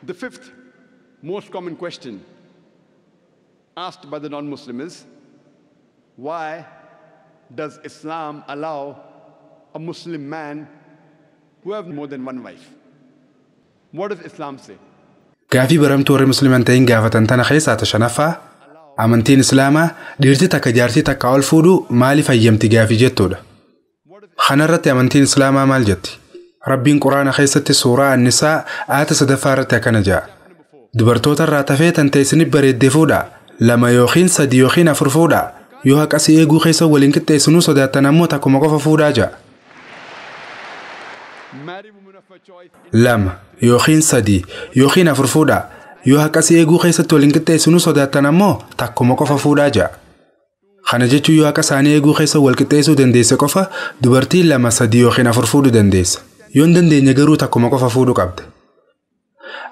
The fifth most common question asked by the non-Muslim is, why does Islam allow a Muslim man who have more than one wife? What does Islam say? Gaafii baramtuu warri Musliman ta'in gaafatan tana keessaa ta shanaffaa, amantiin Islaamaa dhiirti takka jaartii takka ol fuudhuu maaliif hayyamti gaafii jettuudha. Kanarratti amantiin Islaamaa maal jetti? Rabbiin Quraana keessatti suuraa Annisaa aayata 3ffaa irratti akkana jedha. Dubartoota irraa tafee tan ta'e isinif bareeddee fuudhaa, 2 yookiin 3 yookiin 4 fuudhaa, yoo haqasii eeguu keessa waliin qixxeessinuu sodaattan ammoo takkuma qofa fuudhaa jedha. 2 yookiin 3 yookiin 4 fuudhaa, yoo haqasii eeguu keessatti waliin qixxeessinuu sodaattan ammoo takkuma qofa fuudhaa jedha. Kana jechuun yoo haqa isaanii eeguu keessa wal qixxeessuu dandeesse qofa dubartii 2, 3 yookiin 4 fuudhuu dandeessa. Yoo hin dandeenye garuu takkuma qofa fuudhuu qabda.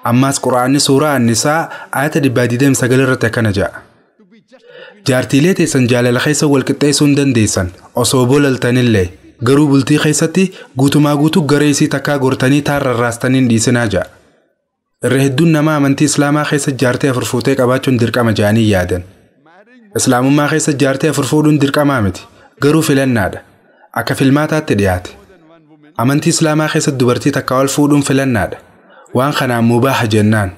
Ammaas Quraanni suuraa Annisaa aayata 129 irratti akkana jedha. Jaartiilee teessan jaalala keessa wal qixxeessuu hin dandeessan osoo bolaltanillee, garuu bultii keessatti guutumaa guutuu gara isii takkaa gortanii taarrarraastanii hin dhiisinaa jedha. Irra hedduun nama amantii Islaamaa keessa jaartii 4 fuutee qabaachuun dirqama jedhanii yaadan. Islaamummaa keessa jaartii 4 fuudhuun dirqamaa miti, garuu filannaadha. Akka filmaataatti dhiyaate. Amantii Islaamaa keessa dubartii takka ol fuudhuun filannaadha. Waan kanaan mubaaha jennaan.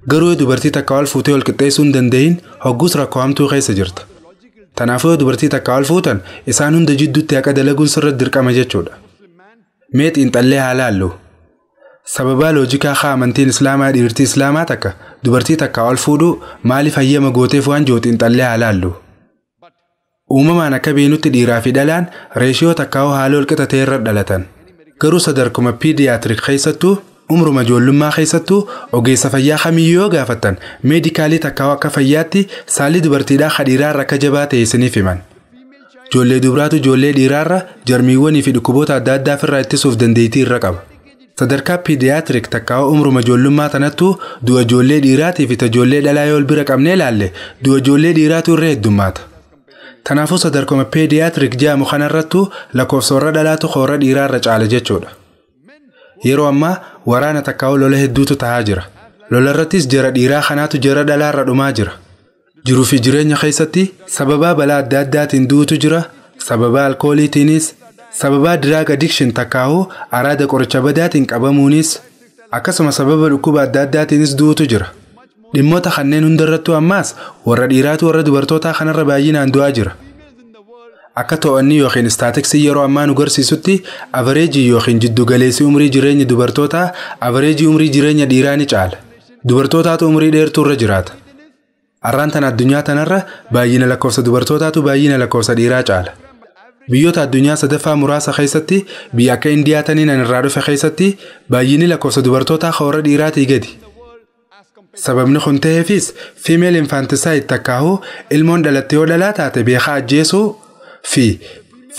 Garuu yoo dubartii takka ol fuutee ol qixxeessuu hin danda'in hogguus rakkoo hamtuu keessa jirta. Kanaafuu yoo dubartii takka ol fuutan isaan hunda jidduutti haqa dalaguun sirra dirqama jechuudha. Mee xiinxallee haa laallu. Sababaa loojikaa haa amantiin Islaamaa dhiirtii Islaamaa takka dubartii takka ol fuudhuu maaliif hayyama gooteef waan jiru xiinxallee haa laallu. Uumamaan akka beenutti dhiiraa fi dhalaan reeshiyoo takkaa'uu haala wal qixa ta'e irra dhalatan. Garuu sadarkuma pediatric keessattuu umruma ijoollummaa keessattuu ogeessa fayyaa kamiyyuu yoo gaafattan meedikaalii takkaa'uu akka fayyaatti saalli dubartiidhaa ka dhiiraarra akka jabaa ta'e isiniif himan. Ijoollee dubaraatu ijoollee dhiiraarra jarmiiwwanii fi dhukkuboota adda addaa ofirraa ittisuuf dandeettii irra qaba. Sadarkaa pediatric takkaa'uu umruma ijoollummaa tanattuu du'a ijoollee dhiiraatii fi ijoollee dhalaa yoo bira qabnee ilaalle du'a ijoollee dhiiraatu irra heddummaata. Kanaafuu sadarkuma pediatric jedhamu kanarrattuu lakkoofsa warra dhalaatu warra dhiiraarra caala jechuudha. Yeroo ammaa waraana takkaa'uu lola hedduutu tahaa jira. Lolarrattis jara dhiiraa kanaatu jara dhalaarra dhumaa jira. Jiruu fi jireenya keessatti sababaa balaa adda addaatiin du'utu jira, sababaa alkooliitiinis, sababaa drug addiction takkaa'uu araada qoricha badaatiin qabamuunis, akkasuma sababa dhukkuba adda addaatiinis du'utu jira. Dhimmoota kanneen hundarrattuu ammaas warra dhiiraatu warra dubartootaa kanarra baay'inaan du'aa jira. Akka to'annii yookiin istaatiksii yeroo ammaa nu garsiisutti avareejii yookiin jiddugaleessi umrii jireenya dubartootaa avareejii umrii jireenya dhiiraa ni caala. Dubartootaatu umrii dheertuu irra jiraata. Arraan tana addunyaa tanarra baay'ina lakkoofsa dubartootaatu baay'ina lakkoofsa dhiiraa caala. Biyyoota addunyaa sadaffaa muraasa keessatti biyya akka Indiyaa taniin an irraa dhufe keessatti baay'inni lakkoofsa dubartootaa warra dhiiraatii gadi. Sababni kun ta'eefis female infanticide takkaa'uu ilmoon dhalatte yoo dhalaa taate beekaa ajjeesuu fi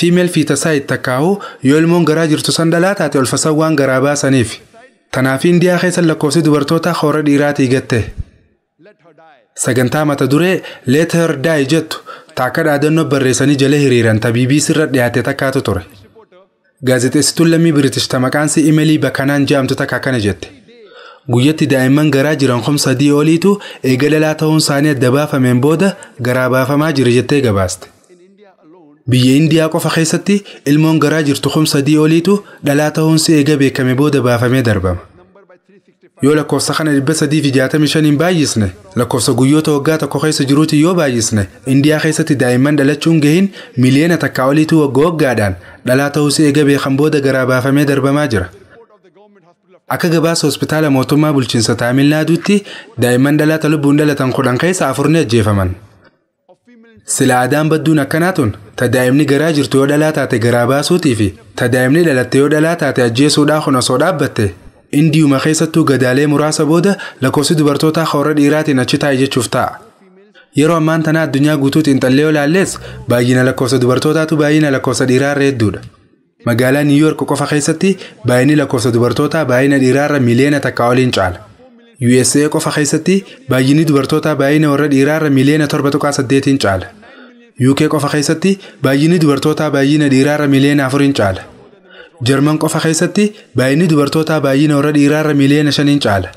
female feticide takkaa'uu yoo ilmoon garaa jirtu san dhalaa taate olfasan waan garaa baasaniif. Kanaaf Indiyaa keessa lakkoofsi dubartootaa warra dhiiraatii gatte. Sagantaa mata duree Let Her Die jettu taakka dhaadannoo barreessanii jala hiriiran ta BBC irra dhiyaate takkaatu ture. Gaazexeessituun lammii Biritish ta maqaan isii Imelii Bakanaan jedhamtu takka akkana jette. Guyyatti daa'imman garaa jiran 3,000 oliitu eega dhalaa ta'uun isaanii adda baafameen booda garaa baafamaa jira jettee gabaaste. Biyya Indiyaa qofa keessatti ilmoon garaa jirtu 3,000 oliitu dhalaa ta'uun si eega beekame booda baafamee darbama. Yoo lakkoofsa kana 365 baay'isne lakkoofsa guyyoota waggaa tokko keessa jiruuti yoo baay'isne Indiyaa keessatti daa'imman dhalachuun gahin miliyoona 1 oliitu waggaa waggaadhaan dhalaa ta'uu si eega beekan booda garaa baafamee darbamaa jira. Akka gabaasa hospitaala mootummaa bulchiinsa Taamil Naaduutti daa'imman dhalaata lubbuun dhalatan 10 keessa 4 ni ajjeefaman. Sila aadaan badduun akkanaa tun ta daa'imni garaa jirtu yoo dhalaa taate garaa baasuutii fi ta daa'imni dhalatte yoo dhalaa taate ajjeesuudhaa kun osoo dhaabbatte Indiyuma keessattuu gadaalee muraasa booda lakkoofsi dubartootaa warra dhiiraatiin achi taa'e jechuuf ta'a. Yeroo ammaan tana addunyaa guutuu xiinxallee yoo ilaalles baay'ina lakkoofsa dubartootaatu baay'ina lakkoofsa dhiiraarra hedduudha. Magaalaa Niw Yoork qofa keessatti baay'inni lakkoofsa dubartootaa baay'ina dhiiraarra miliyoona 1 oliin caala. USA qofa keessatti baay'inni dubartootaa baay'ina warra dhiiraarra miliyoona 7.8 caala. UK qofa keessatti baay'inni dubartootaa baay'ina dhiiraarra miliyoona 4 caala. Jarman qofa keessatti baay'inni dubartootaa baay'ina warra dhiiraarra miliyoona 5 caala.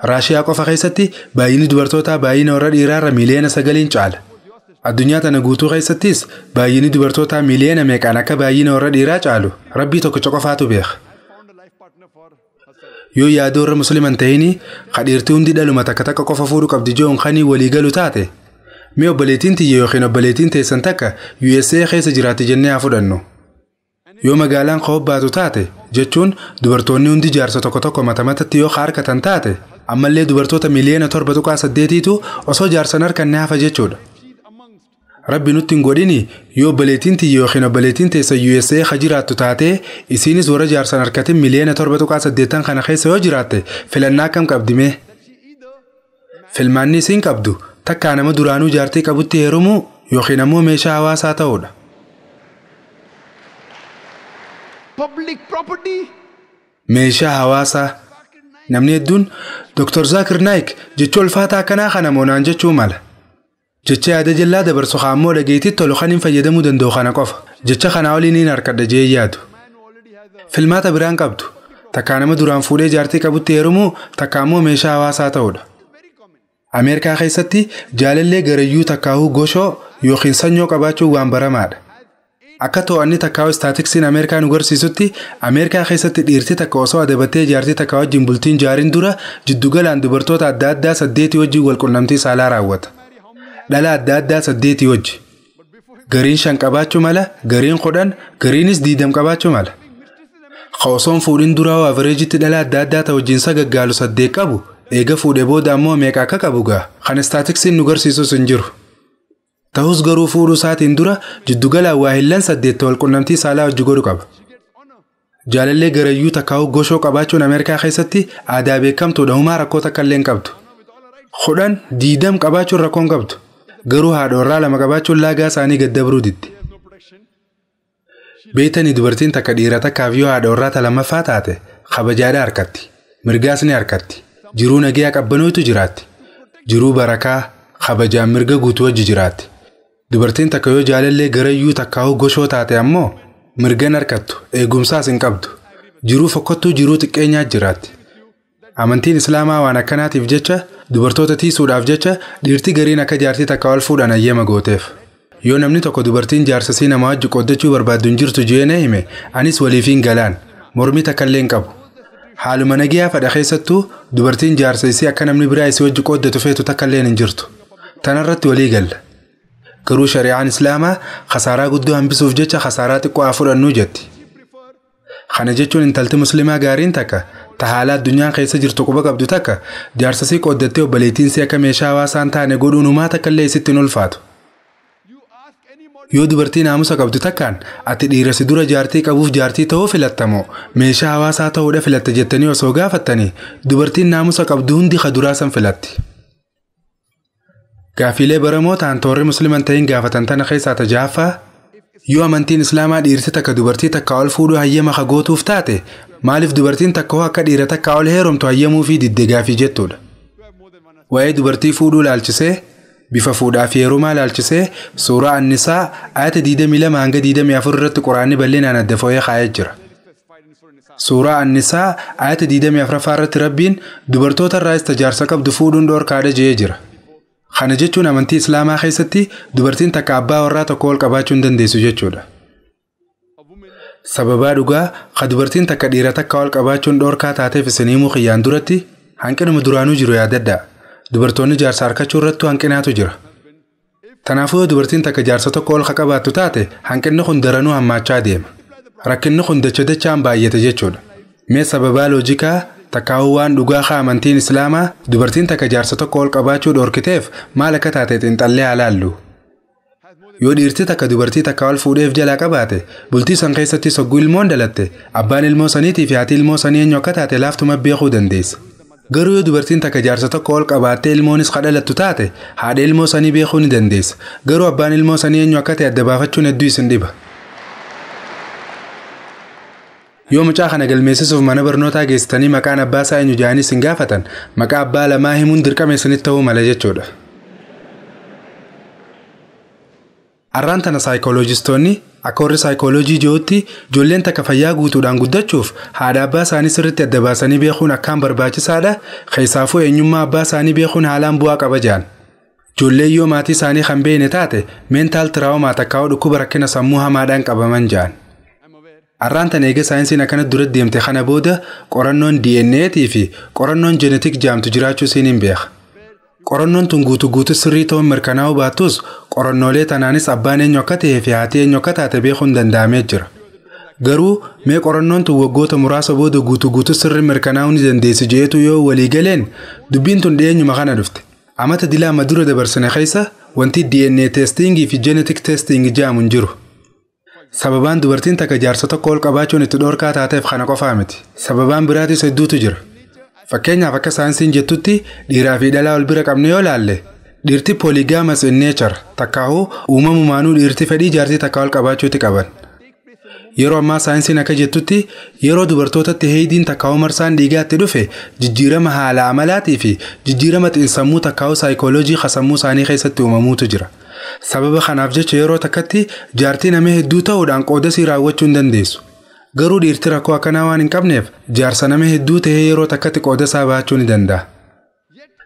Raashiyaa qofa keessatti baay'inni dubartootaa baay'ina warra dhiiraarra miiliyoona 9 caala. Addunyaa tana guutuu keessattis baay'inni dubartootaa miiliyoona meeqaan akka baay'ina warra dhiiraa caalu Rabbii tokkicha qofaatu beeka. Yoo yaada warra musliman ta'inii kadhiirtii hundi dhaluma takka takka qofa fuudhu qabdi joon kanii walii galu taate mee obboleettiin tiyya yookiin obboleettiin teessan takka USA keessa jiraatti jennee haa fudhannu. Yoo magaalaan qoobbaatu taate jechuun dubartoonni hundi jaarsa tokko tokko mata matatti yoo harkatan taate ammallee dubartoota miiliyoona 7.8tu osoo jaarsan harkanne hafa jechuudha. Rabbi nutti hin godhini yoo obboleettiin tiyya yookiin obboleettiin teessa USA ka jiraattu taatee isiinis warra jaarsan harkatin miiliyoona 7.8 kana keessa yoo jiraatte filannaa akkam qabdi mee? Filmaanni isiin qabdu takkaa nama duraanuu jaartii qabutti heerumuu yookiin ammoo meeshaa hawaasaa ta'uudha. Public property. Meeshaa hawaasaa. Namni hedduun Dr. Zakir Naik jecha ulfaataa akkanaa kana moonaan jechuu mala. Jecha yaada jallaa dabarsu ammoo dhageettii tolu kan hin fayyadamuu danda'u kana qofa. Jecha kanaa oliin hin harkadha jee yaadu. Filmaata biraan qabdu. Takkaa nama duraan fuudhee jaartii qabutti heerumuu takkaa ammoo meeshaa hawaasaa ta'uudha. Ameerikaa keessatti jaalallee garayyuu takkaahuu goshoo yookiin sanyoo qabaachuun waan baramaadha. Akka to'anni takkaa'u istaatiksiin Ameerikaa nu garsiisutti Ameerikaa keessatti dhiirti takka osoo adabattee jaartii takka wajjin bultiin jaariin dura jiddugalaan dubartoota adda addaa 8 wajjin walqunnamtii saalaa raawwata. Dhala adda addaa 8 wajji. Gariin 5 qabaachuu mala, gariin 10, gariinis 20 qabaachuu mala. Osoon fuudhin duraa averejjitti dhala adda addaa ta wajjin sagaggaalu 8 qabu eega fuudhee booda ammoo meeqa akka qabu gaa kan istaatiksiin nu garsiisus hin jiru. Ta'us garuu fuudhuu isaatiin dura jiddugalaan waa hillan 8 walqunnamtii saalaa hojii godhu qaba. Jaalallee garayyuu takkaa'u goshoo qabaachuun Ameerikaa keessatti aadaa beekamtuudha humaa rakkoo takka illee hin qabdu. 10 20 qabaachuun rakkoo hin qabdu. Garuu haadha warraa 2 qabaachuun laagaa isaanii gad dabruu diddi. Beektanii dubartiin takka dhiira takkaaf yoo haadha warraa ta lammaffaa taate kabajaadha harkatti. Mirgaas ni harkatti. Jiruu nagayaa qabbanootu jiraatti. Jiruu barakaa kabajaan mirga guutuu wajji jiraatti. Dubartiin takka yoo jaalallee garayyuu takkaa'u goshoo taate ammoo mirgan harkattu eegumsaas hin qabdu. Jiruu fokkottuu jiruu xiqqeenyaa jiraatti. Amantiin Islaamaa waan akkanaatiif jecha dubartoota tiisuudhaaf jecha dhiirti gariin akka jaartii takka wal fuudhan hayyama gooteef. Yoo namni tokko dubartiin jaarsasii nama wajji qooddachuu barbaaddu hin jirtu jeenee hime anis waliif hin galaan mormii takka illee hin qabu. Haaluma nagayaa fadha keessattuu dubartiin jaarsa isii akka namni biraa isii wajji qooddatu feetu takka illee hin jirtu. Tanarratti walii galla. Garuu shari'aan Islaamaa khasaaraa guddoo hambisuuf jecha khasaaraa xiqqoo haa fudhannuu jetti. Kana jechuun intalti musliimaa gaariin takka ta haala addunyaan keessa jirtu quba qabdu takka jaarsasii qooddattee obboleettiin isii akka meeshaa hawaasaa hin taane godhuun humaa takka illee isitti hin ulfaatu. Yoo dubartii naamusa qabdu takkaan ati dhiira si dura jaartii qabuuf jaartii ta'uu filattamoo meeshaa hawaasaa ta'uudha filatta jettanii osoo gaafattanii dubartiin naamusa qabdu hundi kaduraa san filatti. Gaafiilee baramoo ta'an toorri musliman ta'in gaafatan tana keessaa tajaaffaa yoo amantiin Islaamaa dhiirti takka dubartii takka ol fuudhuu hayyama kagootuuf taate maaliif dubartiin takka hoo akka dhiira takka ol heerumtu hayyamuu fi didde gaafii jettuudha. Waa'ee dubartii fuudhuu laalchisee bifa fuudhaa fi heerumaa laalchisee suuraa Annisaa ayata 22 hanga 24 irratti Quraanni bal'inaan adda fooyyee kaa'ee jira. Suuraa Annisaa ayata 24 irratti Rabbiin dubartoota irraas tajaarsa qabdu fuudhuun dhoorkaadha jedhee jira. Kana jechuun amantii Islaamaa keessatti dubartiin takka abbaa warraa tokko ol qabaachuu hin dandeessu jechuudha. Sababaa dhugaa ka dubartiin takka dhiira takka ol qabaachuun dhoorkaa taateef isin himuu kiyyaan duratti hanqinuma duraanuu jiru yaadadhaa. Dubartoonni jaarsa harkachuu irrattuu hanqinaatu jira. Kanaafuu yoo dubartiin takka jaarsa tokko ol qabaattu taate hanqinni kun daranuu hammaachaa deema. Rakkinni kun dacha dachaan baay'ate jechuudha. Mee sababaa loojikaa takkaa'uu waan dhugaa haa amantiin Islaamaa dubartiin takka jaarsa tokko ol qabaachuu dhoorkiteef maal akka taate xiinxallee haa laallu. Yoo dhiirti takka dubartii takka ol fuudheef jalaa qabaate bultii san keessatti sogguu ilmoon dhalatte abbaan ilmoo saniitii fi haati ilmoo sanii eenyu akka taate laaftuma beekuu dandeessa. Garuu yoo dubartiin takka jaarsa tokko ol qabaattee ilmoonis kadhalattu taate haadha ilmoo sanii beekuu ni dandeessa. Garuu abbaan ilmoo sanii eenyu akka ta'e adda baafachuun hedduu isin dhiba. Yoo mucaa kana galmeessisuuf mana barnootaa geessitanii maqaan abbaa isaa eenyu jedhanii isin gaafatan maqaa abbaa lamaa himuun dirqama isinitti ta'uu mala jechuudha. Arraan tana saayikolojistoonni Akka warri saayikooloojii jirutti ijoolleen takka fayyaa guutuudhaan guddachuuf haadha abbaa isaanii sirriitti adda baasanii beekuun akkaan barbaachisaadha. Keessaafuu eenyummaa abbaa isaanii beekuun haalaan bu'aa qaba jedhan. Ijoolleen yoo maatii isaanii kan beekne taate mental trauma takkaa'uu dhukkuba rakkina sammuu hamaadhaan qabaman jedhan. Arraan tan eega saayinsiin akkana dura deemte kana booda qorannoon DNAtii fi qorannoon genetic jaamtu jiraachuu isiin hin beeka. Qorannoon tun guutuu guutuu sirrii ta'uun mirkanaa'uu baattus qorannoolee tanaanis abbaan eenyu akka ta'ee fi haati eenyu akka taate beekuun danda'amee jira. Garuu mee qorannoon tun waggoota muraasa booda guutuu guutuu sirrii mirkanaa'uu ni dandeessi jeetu yoo walii galeen dubbiin tun dhiyeenyuma kana dhufte. Amata dilaa amma dura dabarsine keessa wanti DNA testingii fi genetic testing jedhamu hin jiru. Sababaan dubartiin takka jaarsa tokko ol qabaachuun itti dhoorkaa taateef kana qofaa miti. Sababaan biraatis hedduutu jira. Fakkeenyaaf akka saayinsiin jettutti dhiiraa fi dhalaa wal bira qabne yoo laalle dhiirti polygamous in nature takkaahuu uumamumaanuu dhiirti fedhii jaartii takka ol qabaachuutti qaban. Yeroo ammaa saayinsiin akka jettutti yeroo dubartootatti heeyidiin takkaahuu marsaan dhiigaatti dhufe jijjiirama haala amalaatii fi jijjiirama xiinsammuu takkaahuu saayikooloojii sammuu isaanii keessatti uumamuutu jira. Sababa kanaaf jecha yeroo takkatti jaartii nama hedduu ta'uudhaan qoodasii raawwachuu hin dandeessu. Garuu dhiirti rakkoo akkanaa waan hin qabneef jaarsa nama hedduu ta'ee yeroo takkatti qoodasaa baachuu ni danda'a.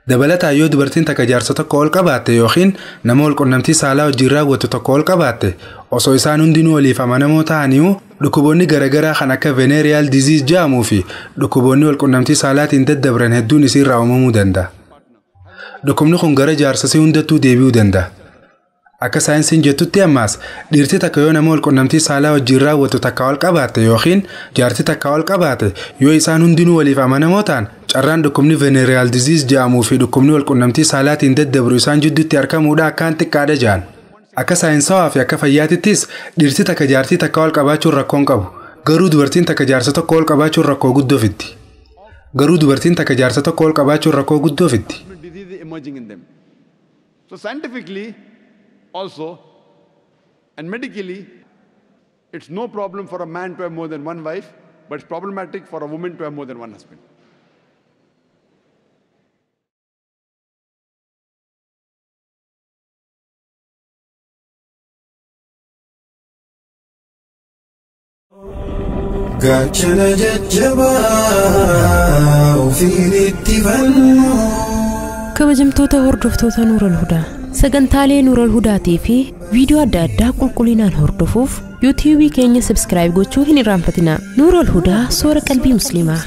Dabalataan yoo dubartiin takka jaarsa tokko ol qabaatte yookiin nama wal qunnamtii saalaa wajjin raawwatu tokko ol qabaatte osoo isaan hundinuu waliif amanamoo ta'aniiru dhukkuboonni garaagaraa kan akka venereal disease jedhamuu fi dhukkuboonni wal qunnamtii saalaatiin daddabran hedduun isiirraa uumamuu danda'a. Dhukkubni kun gara jaarsasii hundattuu deebi'uu danda'a. Akka saayinsiin jettutti ammaas dhiirti takka yoo nama wal qunnamtii saalaa wajjin raawwatu takka ol qabaatte yookiin jaartii takka ol qabaate yoo isaan hundinuu waliif amanamoo ta'an carraan dhukkubni venereal disease jedhamuu fi dhukkubni wal qunnamtii saalaatiin daddabru isaan jidduutti argamuudha akkaan xiqqaadha jedhan. Akka saayinsawaa fi akka fayyaatittis dhiirti takka jaartii takka ol qabaachuun rakkoo hin qabu. Garuu dubartiin takka jaarsa tokko ol qabaachuun rakkoo guddoo fiddi. Garuu dubartiin takka jaarsa tokko ol qabaachuun rakkoo guddoo fiddi. Disease emerging in them. So scientifically also and medically, it's no problem for a man to have more than one wife, but it's problematic for a woman to have more than one husband. Gaachana jajjabaa ofiin itti fannu. Kabajamtoota hordoftoota Nuural Hudaa, sagantaalee Nuural Hudaatii fi viidiyoo adda addaa qulqullinaan hordofuuf yuutiyuubii keenya subscribe gochuu hin irraanfatinaa. Nuural Hudaa soora qalbii Musliimaa.